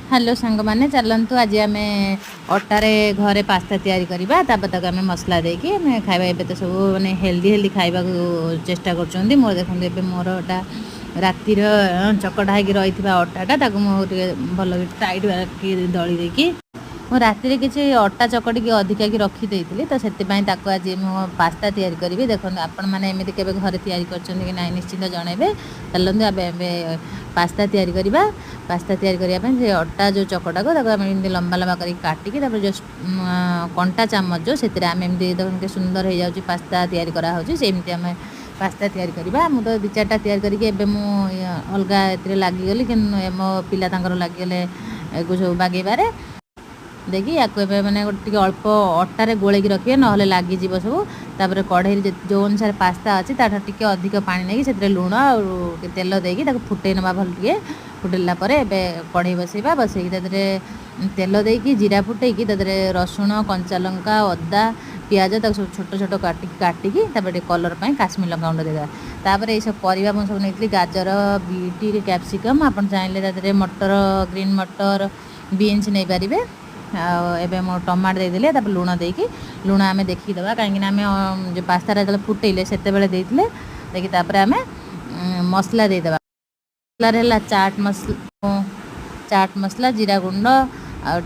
Hello ସାଙ୍ଗମାନେ, ଚାଲନ୍ତୁ ଆଜି ଆମେ ଅଟାରେ ଘରେ ପାସ୍ତା ତିଆରି କରିବା। ତାପରେ ତାକୁ ଆମେ ମସଲା ଦେଇକି ଆମେ ଖାଇବା। ଏବେ ତ ସବୁ ମାନେ ହେଲ୍ଦି ହେଲ୍ଦି ଖାଇବାକୁ ଚେଷ୍ଟା କରୁଛନ୍ତି। ମୋର ଦେଖନ୍ତୁ, ଏବେ ମୋର ଅଟା ରାତିର ଚକଟା ହେଇକି ରହିଥିବା ଅଟାଟା, ତାକୁ ମୁଁ ଟିକେ ଭଲ ଟାଇଟ୍ ଦଳି ଦେଇକି, ମୁଁ ରାତିରେ କିଛି ଅଟା ଚକଟିକି ଅଧିକାକି ରଖିଦେଇଥିଲି, ତ ସେଥିପାଇଁ ତାକୁ ଆଜି ମୁଁ ପାସ୍ତା ତିଆରି କରିବି। ଦେଖନ୍ତୁ, ଆପଣମାନେ ଏମିତି କେବେ ଘରେ ତିଆରି କରିଛନ୍ତି କି ନାହିଁ, ନିଶ୍ଚିନ୍ତ ଜଣାଇବେ। ଚାଲନ୍ତୁ, ଏବେ ଏବେ ପାସ୍ତା ତିଆରି କରିବା। ପାସ୍ତା ତିଆରି କରିବା ପାଇଁ ସେ ଅଟା ଯେଉଁ ଚକଟାକୁ, ତାକୁ ଆମେ ଏମିତି ଲମ୍ବା ଲମ୍ବା କରିକି କାଟିକି, ତାପରେ ଯେଉଁ କଣ୍ଟା ଚାମଚ ଯେଉଁ, ସେଥିରେ ଆମେ ଏମିତି, ଦେଖନ୍ତୁ କେତେ ସୁନ୍ଦର ହେଇଯାଉଛି, ପାସ୍ତା ତିଆରି କରାହେଉଛି। ସେମିତି ଆମେ ପାସ୍ତା ତିଆରି କରିବା। ମୁଁ ତ ଦୁଇ ଚାରିଟା ତିଆରି କରିକି ଏବେ ମୁଁ ଅଲଗା ଏଥିରେ ଲାଗିଗଲି, କିନ୍ତୁ ମୋ ପିଲା ତାଙ୍କର ଲାଗିଗଲେ ଏକୁ ସବୁ ବାଗେଇବାରେ। ଦେଇକି ୟାକୁ ଏବେ ମାନେ ଗୋଟେ ଟିକେ ଅଳ୍ପ ଅଟାରେ ଗୋଳେଇକି ରଖିବେ, ନହେଲେ ଲାଗିଯିବ ସବୁ। ତାପରେ କଢ଼େଇରେ ଯେଉଁ ଅନୁସାରେ ପାସ୍ତା ଅଛି, ତାଠାରୁ ଟିକେ ଅଧିକ ପାଣି ନେଇକି ସେଥିରେ ଲୁଣ ଆଉ ତେଲ ଦେଇକି ତାକୁ ଫୁଟେଇ ନେବା ଭଲ। ଟିକେ ଫୁଟେଇଲା ପରେ ଏବେ କଢ଼େଇ ବସେଇବା। ବସେଇକି ତା ଦେହରେ ତେଲ ଦେଇକି, ଜିରା ଫୁଟେଇକି, ତା ଦେହରେ ରସୁଣ, କଞ୍ଚା ଲଙ୍କା, ଅଦା, ପିଆଜ, ତାକୁ ସବୁ ଛୋଟ ଛୋଟ କାଟିକି କାଟିକି, ତାପରେ ଟିକେ କଲର୍ ପାଇଁ କାଶ୍ମୀର ଲଙ୍କା ଗୁଣ୍ଡ ଦେଇଦେବା। ତାପରେ ଏଇସବୁ ପରିବା ମୁଁ ସବୁ ନେଇଥିଲି, ଗାଜର, ବିଟ୍, କ୍ୟାପ୍ସିକମ୍। ଆପଣ ଚାହିଁଲେ ତା ଦେହରେ ମଟର, ଗ୍ରୀନ୍ ମଟର, ବିନ୍ସ ନେଇପାରିବେ। ଆଉ ଏବେ ମୁଁ ଟମାଟୋ ଦେଇଦେଲି। ତାପରେ ଲୁଣ ଦେଇକି, ଲୁଣ ଆମେ ଦେଖିକି ଦେବା, କାହିଁକିନା ଆମେ ଯେଉଁ ପାସ୍ତାଟା ଯେତେବେଳେ ଫୁଟେଇଲେ ସେତେବେଳେ ଦେଇଥିଲେ। ଦେଇକି ତାପରେ ଆମେ ମସଲା ଦେଇଦେବା। ମସଲାରେ ହେଲା ଚାଟ୍ ମସଲା, ଚାଟ୍ ମସଲା, ଜିରା ଗୁଣ୍ଡ ଆଉ